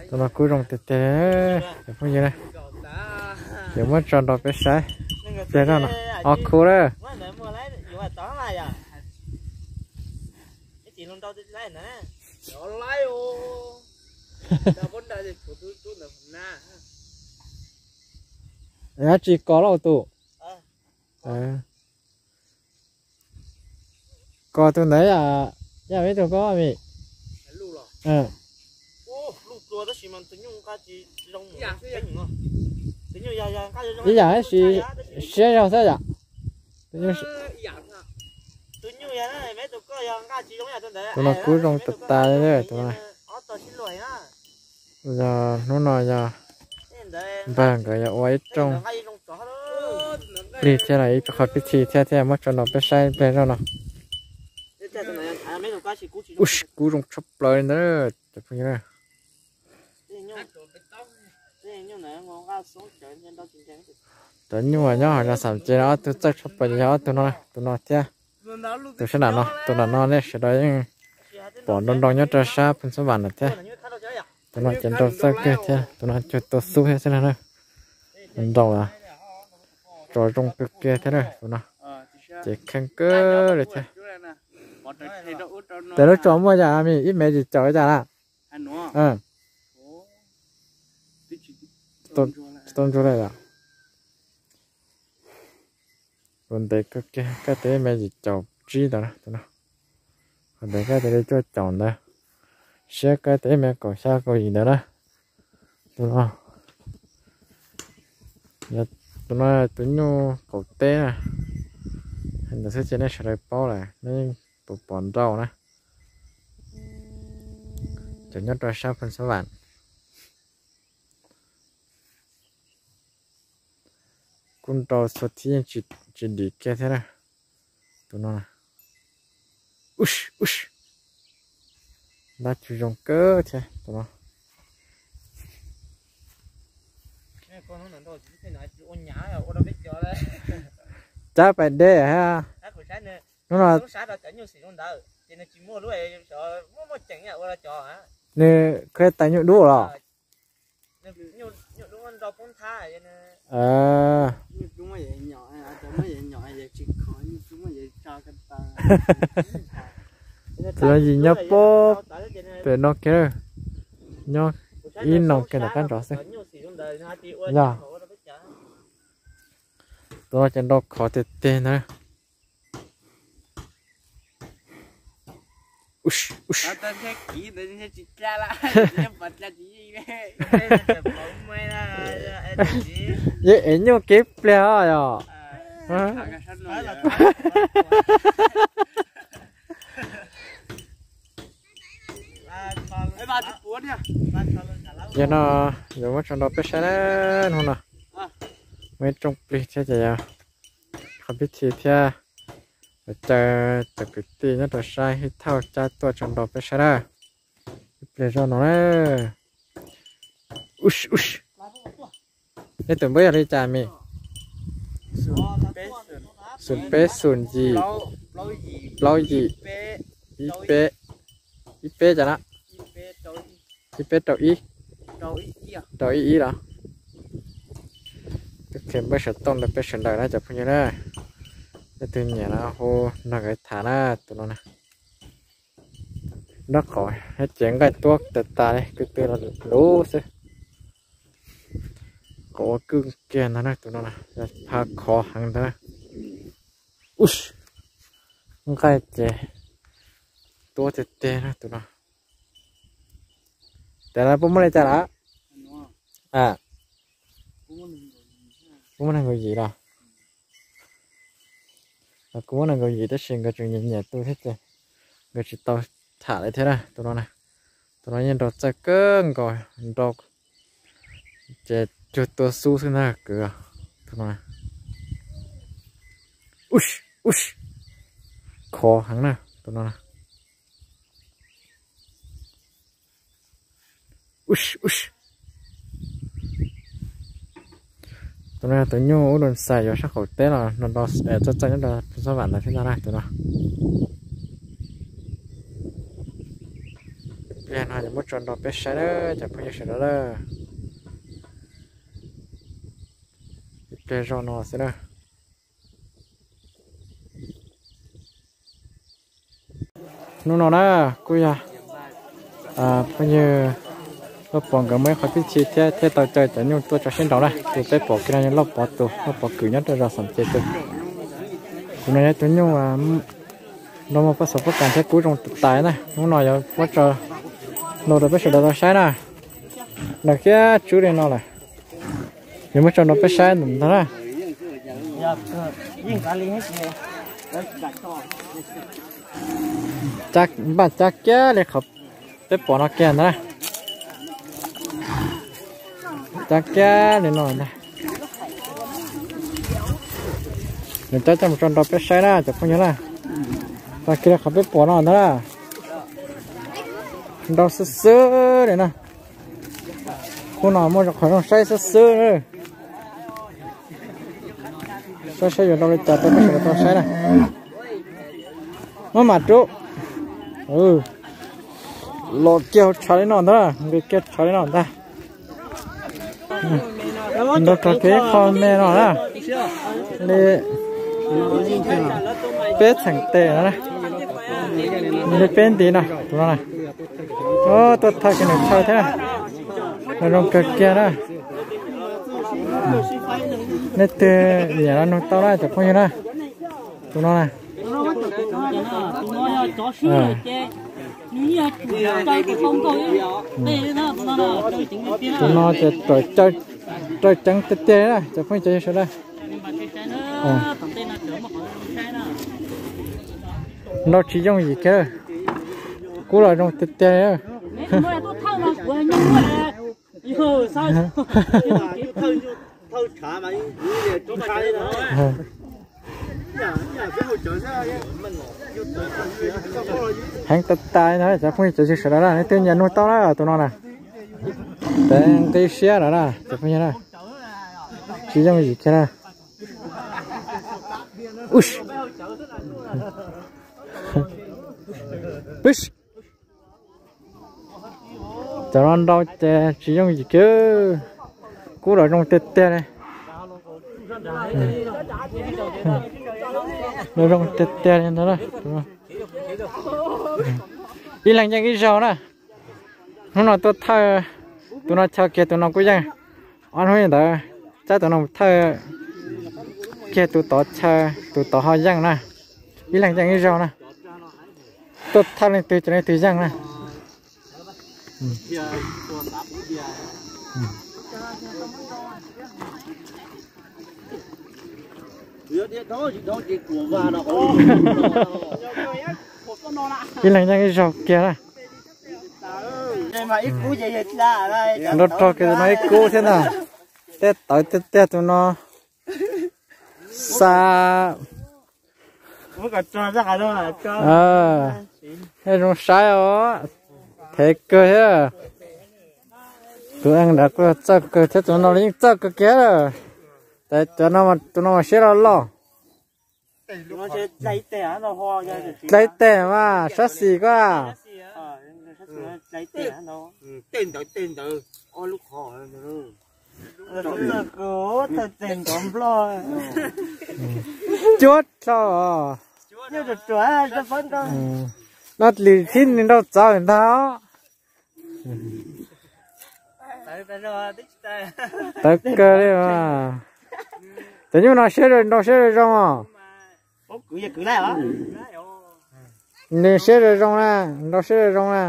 Tus no kub zoo tiag tiag, cov phooj ywg na. Yuav muab tso nrog peb saib. Pliag zog no, ob khub lawm. Dab tsi kos lauj tus? Kos tus ntawd yam, yam ib tug koj me. Ib yam ib si, siab zog xwb yom. Tus no kub zoo tas tas li tus no. Yog hnub no yog npawg nkawd yog ua ib rooj plig thiab los ib qho pib thi thiab thiab muab tso nrog peb saib pliag zog no. Ub, kub zoo tshaj plaws li ntawd cov phooj ywg na. Cov nyuj nyog hauv zos Xam Ces no ob tug txawj tshaj plaws ces yog ob tug no, tus no thiab tus sab nram no. Tus nram no nej sawv daws yeej pom nrau nrau nyob rau sab Phoos Xab Vam lawm thiab. Tus no ces nrau txawj kawg thiab, tus no cuag tua xub thiab xwb na. Nrau tso zoo kawg kiag thiab na tus no, ces kheej kawg li thiab. Tes lub tso muaj yam me ib mev yim caum li cas na? Tsis tau ntsuag li yom. Tus ntev kawg kiag, koj tes ib mev yim caum tsib ntawd na tus no. Tus ntev koj tes li cuaj caum ntawd, siab koj tes ib mev kaum xya kaum yim ntawd na. Tus no, tus no tus nyuj qaum teb na. Ntawd xwb ces nej sawv daws paub lawm, nej yeej pom pom nrau na. Cov nyob rau sab Phoos Xab Vam kuj nrau txhua thib yeej tsis dim kiag thiab na. Tus no, ub, ntab tsis zoo kawg thiab tus no. Cab pais deb ha. Hnub no nws khuv tais nyuj dub los? Tus no yim nyob pob pem no kiag, nyob ib no kiag ntawm qab ntsov xwb. Yog tus no ces nrau khov tiag tiag ntag. Yeej ev nyuj kev pliag os yog. Yog no yuav muab tso nrau peb saib na, hnub no muaj ib rooj plig thiab ces yog qhov pib thi thiab. Caw cov kwv tij nyob rau sab Hib Thauj Cab tuaj tso nrau peb saib na. Ib pliag zoj no na. Ub, ub, nej tus npawb yog li cas me? Xoom peb xoom yim plaub yim ib peb, ib peb cas na? Ib peb rau ib, rau ib ib los? Twb qhia npawb xov tooj rau peb sawv daws na cov phooj ywg na. Leej twg nyiam no hu nrog nkawd tham na tus no na. Nraub qaum thiab ces nqaij tuab tas tas li, kwv tw luv xwb. Qaum ua kwj kiag ntag na tus no na, yog phav khov heev ntag. Ub, nqaij ces tuab tiag tiag na tus no. Tes no puab muab li cas lawm? Puab muab nees nkaum yim los? Kuv muab nees nkaum yim tab sis nkawd tseem nyiam nyiam tu thiab ces nkawd tsis tau tham li thiab na tus no na. Tus no yeej nrau txawj kawg nkaus, nrau ces cuag tua xub xwb ntag kwv. Tus no, ub, ub, khov heev na tus no na. Tus no tus nyuj ub doo xais yuav sab qaum teb los no, txawj txawj nyob rau Phoos Xab Vam ntawd thiab ntag na tus no. Ib pliag no yuav muab tso nrog peb saib na cov phooj ywg sawv daws na. Ib pliag zoj no xwb na. Hnub no na, kuj yog phooj ywg Lauj Pov nkawd muaj ib qho pib thi thiab thiaj tau caw cov nyuj tuaj tso siab nraus na. Tus peb pom kiag no yog Lauj Pov tus, Lauj Pov kwm nyob rau zos Xam Ces tus. Tus no yog tus nyuj nrog muaj pob xov pob kas thiab kub zoo tais na. Hnub no yuav muab tso nrog rau peb sawv daws tau saib na. Nws khiav tswb li no lawm. Yuav muab tso nrog peb saib ntawm ntag na. Npaj cab kiag li qhov peb pom no kiag ntag na. Cab kiag li no ntag. Nws cab coj mus tso nrog peb saib na cov phooj ywg na. Tag kiag li qhov peb pom no ntag na. Nrau xwb xwb li na. Khub no muaj qhov zoo saib xwb xwb. Saib saib yuav nrau li cas rau peb sawv daws tau saib na. Muab mam rub. Los kiag hauv tshav li no ntag, nqis kiag tshav li no ntag. Nrau rau kiag ib qho me no na. Li peb txheem tes no na. Li peb ntiv no, tus no na. Tuaj thawj kiag nws chaw thiab. Nws zoo kawg kiag na. Nej twg nyiam los nug tau na cov phooj ywg na. Tus no na. Tus no ces raws ceev tiag tiag na cov phooj ywg sawv daws. Nrau tsis yooj yim kiag. Kub los zoo tiag tiag. Heev tas tas no cov phooj ywg sawv daws na, nej twg nyiam nug tau na tus no na. Peb nqi siab lawm na cov phooj ywg na. Tsis yooj yim kiag na. Cov no nrau ces tsis yooj yim kiag. Kub los zoo tiag tiag li. Zoo tiag tiag li ntag. Ib leeg yeej ib zaug na. Hnub no tuaj thawj, tus no chaw kiag tus no kuj yeej. Ob hnub ntawd cab tus no thawj kiag tus tod chaw, tus tod ho yeej na. Ib leeg yeej ib zaug na. Tuaj thawj leej twg ces leej twg yeej na. Ib leeg yeej ib zaug kiag na. Nrau rog kiag no ib kub thiab ntag. Tej tawv tiag tiag tus no. Xa. Zoo saib os. Thev kawg thiab. Tus eej ntawd kuj txawj kawg thiab, tus no los yeej txawj kawg kiag. Tus no mas siab loj loj. Dlai teg mas sab xis koj. Cuab dlhau. No lwm thib nws nrau txawv ntag. Tawv kawg li. Cov nyuj no siab nrau siab zoo os. Nws siab zoo zoo na, nrau siab zoo zoo na.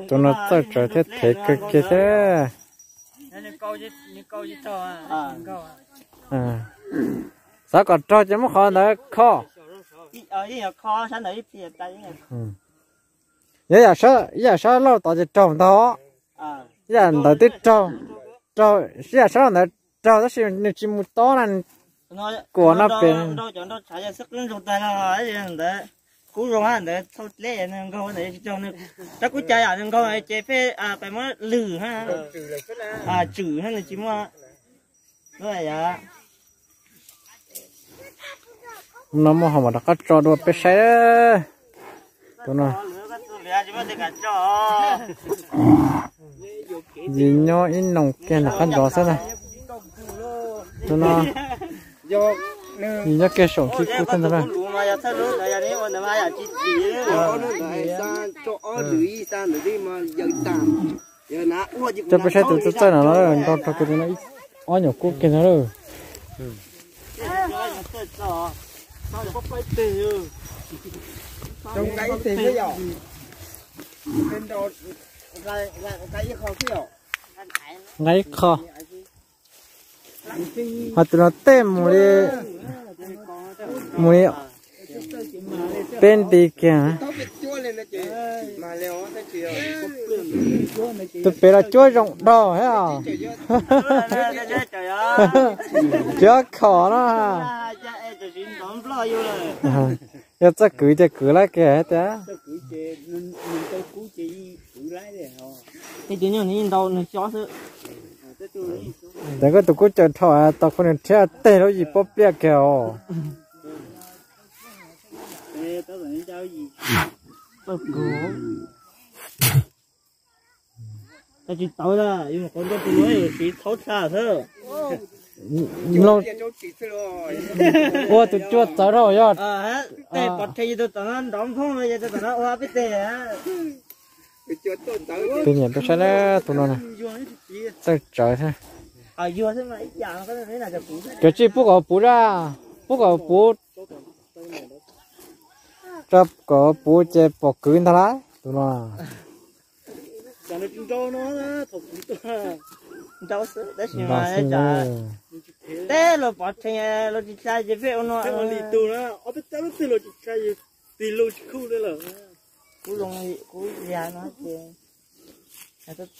Tus no txawj tsawv thiab thev kawg kiag thiab. Xav kom raug ces muab qhov ntawd kho. Yog ib yam sab laug tod ces raug ntag. Ib yam ntawd twb raug, raug, ib yam sab laug ntawd raug tab sis nws tsis mus tob na, kuam no pem. kub zoo ntawd txhau dleb nws nkaug ntawd tsis tau nws, rab kub cai yam nws nkaug ces peb pais muab lwm ha, tswm ha nws tsis muaj lub yam. No muaj hauv mas rov qab tso dua peb saib. Tus no yim nyob ib noo kiag nram qab nrov xwb na. Tus no yim nyob kiag saum khib kub xwb ntag na. Coj peb saib tus txawj txawj no nrog rau kiag tus no ob nyuam kub kiag ntag lauj. Nqa ib qho. Ho tus no tej mus li, mus li peb nti kiag. Tus pem los cuab zoo dhau thiab os. Cuab khom no. Yog txawj kwv ces kwv laib kiag tias. Tus koj tus kub caws dhau tau koj nws rhiab teg lub yim pob pliaj kiag os. Tsis tawv, yus qhov nrog tus no yuav siv thaub tshaj xwb. Ua tus cua txawv rau yog. Tej pov rhe yus tus tom no nrov nphoo no yog tus tom no ua peb teg. Peb nyiam peb saib na tus no na. Txawj tsawv thiab. Cov tsis pub kom puv ra, pub kom puv, tso kom puv ces pom kwv ntag lauj tus no. Tej los pov rhe los tsis tshaj ces peb ua no. Tig lub tsis khu lawm. Kuv zoo, kuv yog no ces